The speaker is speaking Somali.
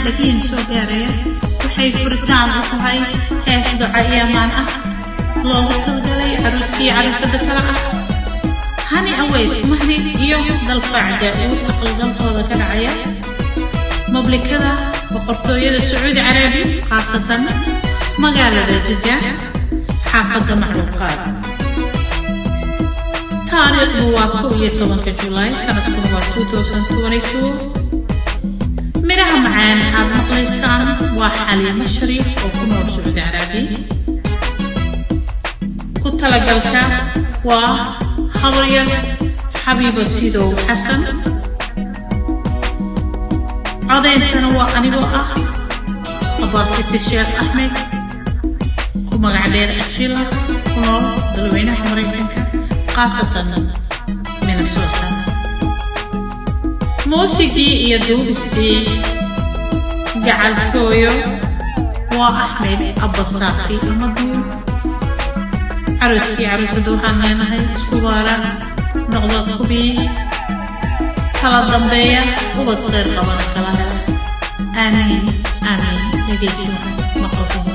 Dhagiin soo gaaraya waxay furitaan u tahay hees duca iyo amaan ah loogu talagalay caruuskii caruusada kale ah Hani Aweys Mahdi iyo Dalfaac Daa-uud, aqalgalkooda ka dhacaya mamlikada Boqortooyada Sacuudi Carabi, khaasatan magaalada Jidda, xaafadda Macluuqaad. Taariikhdu waa 11-ka Julaay, sanadkuna waa 2022. Midhaha macaan aad maqlaysaan waa Xaliimo Shariif oo ku nool Sacuudi Carabi. Ku talagalka waa habaryar Xabiibo Sidow Xasan. Codeyntana waa anigoo ah Abaasiti Sheekh Axmed, ku magac dheer Ajila, ku nool dalweynaha Maraykanka, khaasatan Minnesota. Muusigii iyo duubistii gacaltooyo waa Axmed Abbasaafi ama Duul. Caruuskii caruusada waxaan leenahay isku waara, noqda kubii kala dambeeya, ubad kheyr qabana kala hela. Aamiin, aamiin. Dhegeysi maqalkuhu.